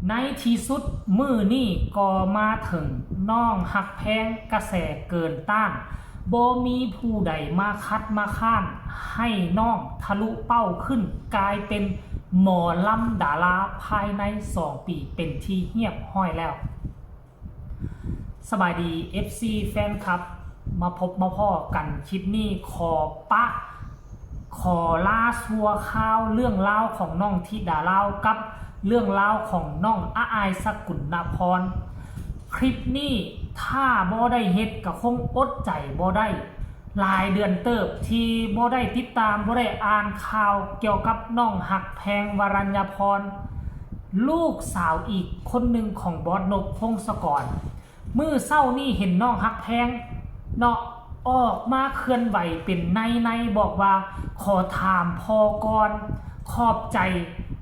ໃນທີ່ສຸດມື້ນີ້ກໍມາເຖິງນ້ອງຮັກແພງກະແສເກີນຕ້ານ, ບໍ່ມີຜູ້ໃດມາຂັດມາຄ້ານໃຫ້ນ້ອງທະລຸເປົ້າຂຶ້ນກາຍເປັນໝໍລຳດາລາພາຍໃນສອງປີເປັນທີ່ຮຽບຮ້ອຍແລ້ວ. ສະບາຍດີ ເອັຟຊີ ແຟນຄລັບ, ມາພົບມາພໍ້ກັນຄລິບນີ້ ຂໍປະ ຂໍລາຊົ່ວຄາວເລື່ອງລາວຂອງນ້ອງທິດາລາວກັບເລື່ອງລາວຂອງນ້ອງອາອາຍສະກຸນນະພອນ. ຄລິບນີ້ຖ້າບໍ່ໄດ້ເຮັດກະຄົງອົດໃຈບໍ່ໄດ້. ຫຼາຍເດືອນເຕີບທີ່ບໍ່ໄດ້ຕິດຕາມ, ບໍ່ໄດ້ອ່ານຂ່າວກ່ຽວກັບນ້ອງຮັກແພງ ວະລັນຍາພອນ, ລູກສາວອີກຄົນໜຶ່ງຂອງບອສນົບ ພົງສະກອນ. ມື້ເຊົ້ານີ້ເຫັນນ້ອງຮັກແພງເນາະ ອອກມາເຄື່ອນໄຫວເປັນໃນໆ ບອກວ່າ ຂໍຖາມພໍ່ກ່ອນ, ຂອບໃຈ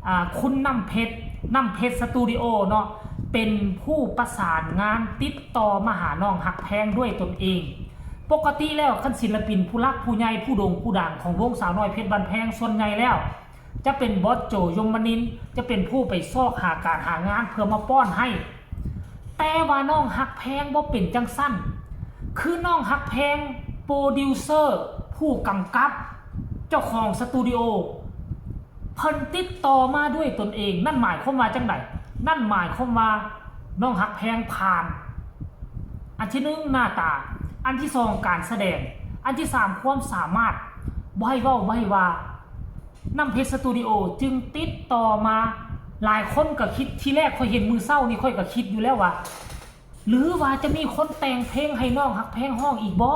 ອາ ຄຸນນ້ຳເພັດ ນ້ຳເພັດສະຕູດິໂອເນາະ ເປັນຜູ້ປະສານງານຕິດຕໍ່ມາຫານ້ອງຮັກແພງດ້ວຍຕົນເອງ. ປົກກະຕິແລ້ວ ຄັນສິນລະປິນຜູ້ຫຼັກຜູ້ໃຫຍ່ ຜູ້ໂດ່ງຜູ້ດັງຂອງວົງສາວນ້ອຍເພັດບ້ານແພງ ສ່ວນໃຫຍ່ແລ້ວ ຈະເປັນບອສໂຈ ຍົມມະນິນ ຈະເປັນຜູ້ໄປຊອກຫາການຫາງານເພື່ອມາປ້ອນໃຫ້. ແຕ່ວ່ານ້ອງຮັກແພງບໍ່ເປັນຈັ່ງຊັ້ນ, ຄືນ້ອງຮັກແພງ ໂປຣດິວເຊີ ຜູ້ກຳກັບ ເຈົ້າຂອງສະຕູດິໂອ ເພິ່ນຕິດຕໍ່ມາດ້ວຍຕົນເອງ. ນັ້ນໝາຍຄວາມວ່າຈັ່ງໃດ? ນັ້ນໝາຍຄວາມວ່ານ້ອງຮັກແພງຜ່ານ. ອັນທີໜຶ່ງ ໜ້າຕາ, ອັນທີສອງ ການສະແດງ, ອັນທີສາມ ຄວາມສາມາດ. ບໍ່ໃຫ້ເວົ້າ ບໍ່ໃຫ້ວ່າ ນ້ຳເພັດສະຕູດິໂອຈຶ່ງຕິດຕໍ່ມາ. ຫຼາຍຄົນກໍຄິດ, ທີແລກຂ້ອຍເຫັນມື້ເຊົ້ານີ້ ຂ້ອຍກໍຄິດຢູ່ແລ້ວວ່າ ຫຼືວ່າຈະມີຄົນແຕ່ງເພງໃຫ້ນ້ອງຮັກແພງຮ້ອງອີກບໍ?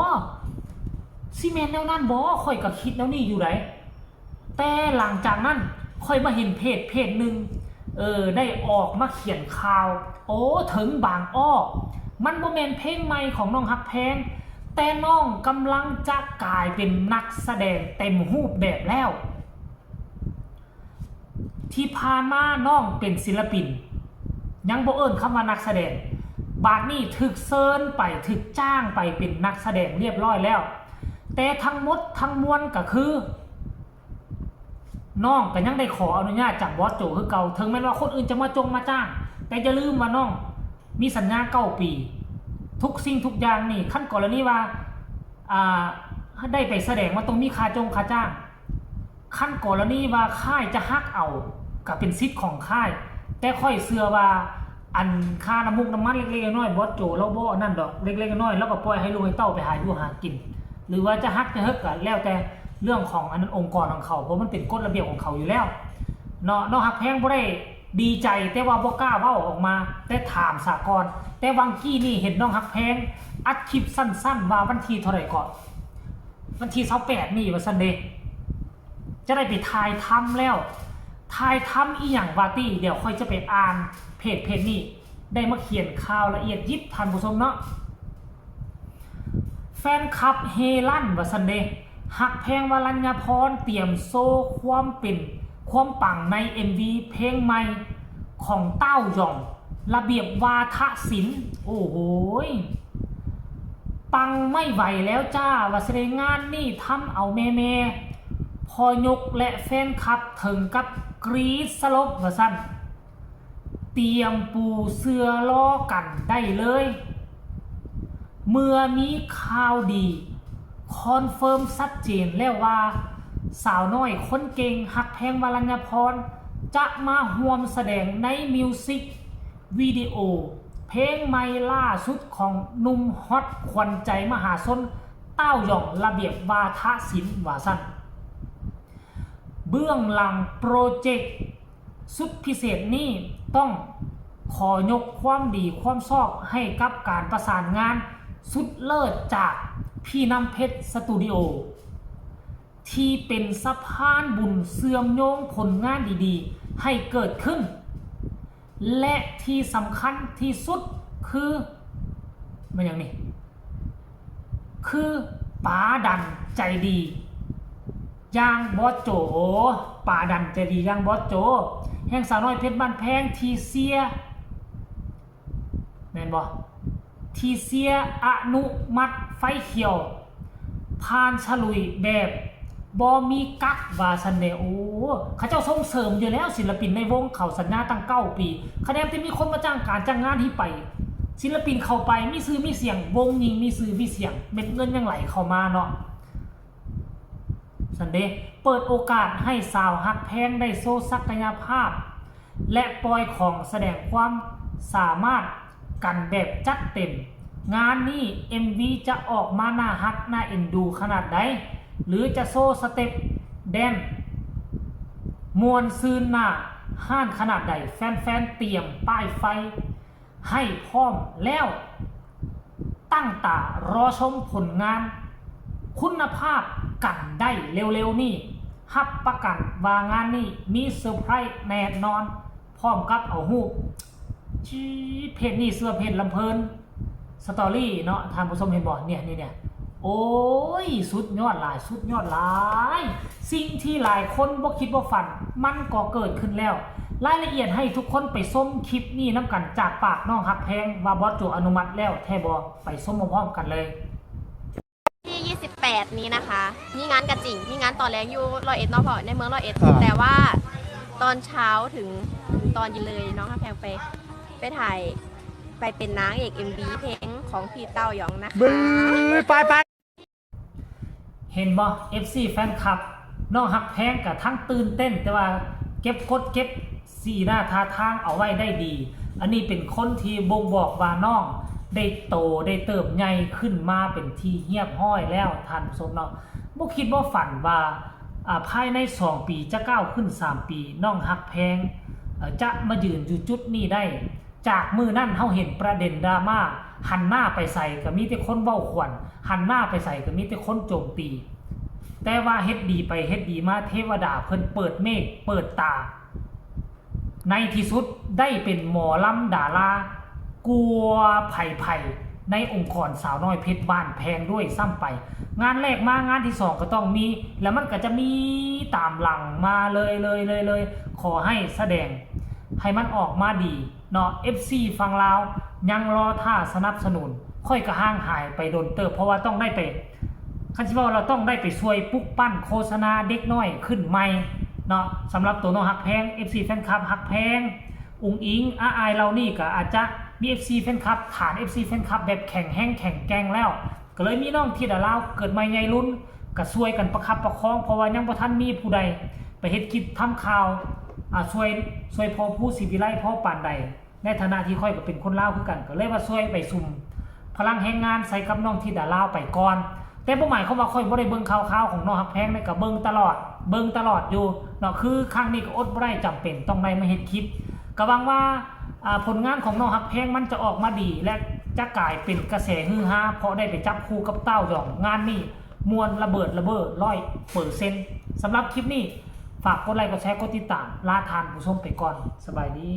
ຊິແມ່ນແນວນັ້ນບໍ? ຂ້ອຍກໍຄິດແນວນີ້ຢູ່ໃດ. ແຕ່ຫຼັງຈາກນັ້ນ ຂ້ອຍມາເຫັນເພຈເພຈໜຶ່ງ ເອີ ໄດ້ອອກມາຂຽນຂ່າວ, ໂອ້ ເຖິງບາງອ້ອ ມັນບໍ່ແມ່ນເພງໃໝ່ຂອງນ້ອງຮັກແພງ, ແຕ່ນ້ອງກຳລັງຈະກາຍເປັນນັກສະແດງເຕັມຮູບແບບແລ້ວ. ທີ່ຜ່ານມານ້ອງເປັນສິນລະປິນ ຍັງບໍ່ເອີ້ນຄຳວ່ານັກສະແດງ, ບາດນີ້ຖືກເຊີນໄປ, ຖືກຈ້າງໄປເປັນນັກສະແດງລຽບຮ້ອຍແລ້ວ. ແຕ່ທັງໝົດທັງມວນກໍຄື ນ້ອງກໍຍັງໄດ້ຂໍອະນຸຍາດຈາກບອສໂຈຄືເກົ່າ, ເຖິງແມ່ນວ່າຄົນອື່ນຈະມາຈົ່ງມາຈ້າງ, ແຕ່ຢ່າລືມວ່ານ້ອງມີສັນຍາເກົ້າປີ. ທຸກສິ່ງທຸກຢ່າງນີ້ ຄັນກໍລະນີວ່າ ອ່າ ໄດ້ໄປສະແດງ ມັນຕ້ອງມີຄ່າຈົ່ງຄ່າຈ້າງ. ຄັນກໍລະນີວ່າຄ້າຍຈະຫັກເອົາ ກໍເປັນສິດຂອງຄ້າຍ, ແຕ່ຂ້ອຍເຊື່ອວ່າ ອັນຄ່ານ້ຳມູກນ້ຳມັນເລັກໆນ້ອຍໆ ບອສໂຈລາວບໍ່ອັນນັ້ນດອກ, ເລັກໆນ້ອຍໆລາວກໍປ່ອຍໃຫ້ລູກໃຫ້ເຕົ້າໄປຫາຢູ່ຫາກິນ, ຫຼືວ່າຈະຫັກຈະເຫິກກໍແລ້ວແຕ່ເລື່ອງຂອງອັນນັ້ນ ອົງກອນຂອງເຂົາ, ເພາະມັນເປັນກົດລະບຽບຂອງເຂົາຢູ່ແລ້ວເນາະ. ນ້ອງຮັກແພງບໍ່ໄດ້ດີໃຈ ແຕ່ວ່າບໍ່ກ້າເວົ້າອອກມາ, ແຕ່ຖາມສາກ່ອນ. ແຕ່ຫວ່າງກີ້ນີ້ເຫັນນ້ອງຮັກແພງອັດຄລິບສັ້ນໆວ່າ ວັນທີເທົ່າໃດເກາະ? ວັນທີຊາວແປດນີ້ວ່າຊັ້ນເດ. ຈະໄດ້ໄປຖ່າຍທຳແລ້ວ. ຖ່າຍທຳອີ່ຫຍັງວະຕິ? ດຽວຂ້ອຍຈະໄປອ່ານເພຈເພຈນີ້ ໄດ້ມາຂຽນຂ່າວລະອຽດຢິບທ່ານຜູ້ຊົມເນາະ. ແຟນຄລັບເຮລັນວ່າຊັ້ນເດ, ຮັກແພງ ວະລັນຍາພອນ ຕຽມໂຊຄວາມເປັນຄວາມປັງໃນເອັມວີເພງໃໝ່ຂອງຕ້າວຢອງ ລະບຽບວາທະສິນ. ໂອ້ໂຫຍ ປັງໄມ່ໄຫວແລ້ວຈ້າ ວ່າຊັ້ນເດ. ງານນີ້ທຳເອົາແມ່ໆ ພໍ່ຍົກ ແລະ ແຟນຄລັບເຖິງກັບກຣີດສະຫຼົບວ່າຊັ້ນ. ຕຽມປູເສື່ອລໍກັນໄດ້ເລີຍ ເມື່ອມີຂ່າວດີຄອນເຟີມຊັດເຈນແລ້ວວ່າ ສາວນ້ອຍຄົນເກັ່ງ ຮັກແພງ ວະລັນຍາພອນ ຈະມາຮ່ວມສະແດງໃນມິວສິກວິດີໂອເພງໃໝ່ລ່າສຸດຂອງໜຸ່ມຮອດຂວັນໃຈມະຫາຊົນ ຕ້າວຢອງ ລະບຽບວາທະສິນ ວ່າຊັ້ນ. ເບື້ອງຫຼັງໂປຣເຈັກສຸດພິເສດນີ້ ຕ້ອງຂໍຍົກຄວາມດີຄວາມຊອບໃຫ້ກັບການປະສານງານສຸດເລີດຈາກພີ່ນ້ຳເພັດສະຕູດິໂອ ທີ່ເປັນສະພານບຸນເຊື່ອມໂຍງຜົນງານດີໆໃຫ້ເກີດຂຶ້ນ ແລະ ທີ່ສຳຄັນທີ່ສຸດຄື ແມ່ນຫຍັງນີ້? ຄືປາດັນໃຈດີຢ່າງບອສໂຈ. ໂອ້ ປາດັນໃຈດີຢ່າງບອສໂຈ ແຫ່ງສາວນ້ອຍເພັດບ້ານແພງ ທີ່ເຊຍ ແມ່ນບໍ່? ທີ່ເຊຍອະນຸມັດໄຟຂຽວ ຜ່ານສະລຸຍແບບ ບໍ່ມີກັກວ່າຊັ້ນເດ. ໂອ້ ເຂົາເຈົ້າສົ່ງເສີມຢູ່ແລ້ວ ສິນລະປິນໃນວົງເຂົາສັນຍາຕັ້ງເກົ້າປີ. ຄະແນນທີ່ມີຄົນມາຈ້າງການຈ້າງງານທີ່ໄປ ສິນລະປິນເຂົ້າໄປມີຊື່ມີສຽງ, ວົງຍິ່ງມີຊື່ມີສຽງ, ເມັດເງິນຍັງໄຫຼເຂົ້າມາເນາະ ຊັ້ນເດ. ເປີດໂອກາດໃຫ້ສາວຮັກແພງໄດ້ໂຊສັກກະຍະພາບ ແລະ ປ່ອຍຂອງສະແດງຄວາມສາມາດກັນແບບຈັດເຕັມ. ງານນີ້ເອັມວີຈະອອກມາໜ້າຮັກໜ້າເອັນດູຂະໜາດໃດ ຫຼື ຈະໂຊສະເຕັບແດນມ່ວນຊື່ນໜ້າຮ້ານຂະໜາດໃດ, ແຟນໆຕຽມປ້າຍໄຟໃຫ້ພ້ອມແລ້ວ. ຕັ້ງຕາລໍຊົມຜົນງານຄຸນນະພາບກັນໄດ້ເລັວໆນີ້. ຮັບປະກັນວ່າງານນີ້ມີເຊີໄພຣສ໌ແນ່ນອນ. ພ້ອມກັບເອົາຮູບ ຈີ ເພຈນີ້ຊື່ວ່າເພຈລຳເພີນສະຕໍຣີເນາະ ທ່ານຜູ້ຊົມເຫັນບໍ່? ເນຍ ນີ້ ໂອ້ຍ ສຸດຍອດຫຼາຍ ສຸດຍອດຫຼາຍ. ສິ່ງທີ່ຫຼາຍຄົນບໍ່ຄິດບໍ່ຝັນ ມັນກໍເກີດຂຶ້ນແລ້ວ. ລາຍລະອຽດໃຫ້ທຸກຄົນໄປຊົມຄລິບນີ້ນຳກັນ ຈາກປາກນ້ອງຮັກແພງ ວ່າບອສໂຈອະນຸມັດແລ້ວແທ້ບໍ່? ໄປຊົມພ້ອມໆກັນເລີຍ. ที่ยี่สิบแปดนี้นะคะ มีงานก็จริง มีงานตอนแลงอยู่ร้อยเอ็ดเนาะพ่อ ในเมืองร้อยเอ็ด แต่ว่าตอนเช้าถึงถึงตอนเย็นเลยน้องฮักแพงไปไปถ่ายไปเป็นนางเอกเอ็มวีเพลงของพี่เต้ายองนะคะ ເຫັນບໍ່ ເອັຟຊີແຟນຄລັບ ນ້ອງຮັກແພງກະທັງຕື່ນເຕັ້ນ ແຕ່ວ່າເກັບກົດເກັບສີໜ້າທ່າທາງເອົາໄວ້ໄດ້ດີ. ອັນນີ້ເປັນຄົນທີ່ບົ່ງບອກວ່ານ້ອງໄດ້ໂຕໄດ້ເຕີບໃຫຍ່ຂຶ້ນມາເປັນທີ່ຮຽບຮ້ອຍແລ້ວ ທ່ານຜູ້ຊົມເນາະ. ບໍ່ຄິດບໍ່ຝັນວ່າ ອາ ພາຍໃນສອງປີ ຈະກ້າວຂຶ້ນສາມປີ ນ້ອງຮັກແພງ ເອີ ຈະມາຢືນຢູ່ຈຸດນີ້ໄດ້. ຈາກມື້ນັ້ນເຮົາເຫັນປະເດັນດຣາມາ ຫັນໜ້າໄປໃສກໍມີແຕ່ຄົນເວົ້າຂວັນ ຫັນໜ້າໄປໃສກໍມີແຕ່ຄົນໂຈມຕີ. ແຕ່ວ່າເຮັດດີໄປເຮັດດີມາ ເທວະດາເພິ່ນເປີດເມກເປີດຕາ ໃນທີ່ສຸດໄດ້ເປັນໝໍລຳດາລາກວ່າໃຜໆ ໃນອົງກອນສາວນ້ອຍເພັດບ້ານແພງດ້ວຍຊ້ຳໄປ. ງານແລກມາງານທີສອງກໍຕ້ອງມີ ແລ້ວມັນກໍຈະມີຕາມຫຼັງມາເລີຍໆໆ. ຂໍໃຫ້ສະແດງໃຫ້ມັນອອກມາດີເນາະ ເອັຟຊີຝັ່ງລາວຍັງລໍຖ້າສະໜັບສະໜູນ. ຂ້ອຍກໍຫ່າງຫາຍໄປດົນເຕີບ ເພາະວ່າຕ້ອງໄດ້ໄປ ຄັນຊິເວົ້າລະຕ້ອງໄດ້ໄປຊ່ວຍປຸກປັ້ນໂຄສະນາເດັກນ້ອຍຂຶ້ນໃໝ່ເນາະ. ສຳລັບໂຕນ້ອງຮັກແພງ ເອັຟຊີແຟນຄລັບຮັກແພງ ອຸງອິງ ອາອາຍເຫຼົ່ານີ້ກໍອາດຈະມີເອັຟຊີແຟນຄລັບ ຖານເອັຟຊີແຟນຄລັບແບບແຂງແຮງແຂງແກ່ງແລ້ວ ກໍເລີຍມີນ້ອງທິດດາລາວເກີດໃໝ່ໃຫຍ່ລຸນ ກໍຊ່ວຍກັນປະຄັບປະຄອງ ເພາະວ່າຍັງບໍ່ທັນມີຜູ້ໃດໄປເຮັດກິດທຳຂ່າວ ອາ ຊ່ວຍ ຊ່ວຍພໍ່ພູສີວິໄລພໍປານໃດ. ໃນຖານະທີ່ຂ້ອຍກໍເປັນຄົນລາວຄືກັນ ກໍເລີຍວ່າຊ່ວຍໄປສຸມພະລັງແຮງງານໃສ່ກັບນ້ອງທິດດາລາວໄປກ່ອນ. ແຕ່ບໍ່ໝາຍຄວາມວ່າຂ້ອຍບໍ່ໄດ້ເບິ່ງຂ່າວຄາວຂອງນ້ອງຮັກແພງນີ້ ກໍເບິ່ງຕະຫຼອດ ເບິ່ງຕະຫຼອດຢູ່ເນາະ. ຄືຄັ້ງນີ້ກໍອົດບໍ່ໄດ້ ຈຳເປັນຕ້ອງໄດ້ມາເຮັດຄລິບ. ກໍຫວັງວ່າ ອາ ຜົນງານຂອງນ້ອງຮັກແພງມັນຈະອອກມາດີ ແລະ ຈະກາຍເປັນກະແສຮືຮາ ເພາະໄດ້ໄປຈັບຄູ່ກັບເຕົ້າຢອງ. ງານນີ້ມ່ວນລະເບີດລະເບີດຮ້ອຍເປີເຊັນ. ສຳລັບຄລິບນີ້ ຝາກກົດໄລ ກົດແຊ ກົດຕິດຕາມ. ລາທ່ານຜູ້ຊົມໄປກ່ອນ. ສະບາຍດີ.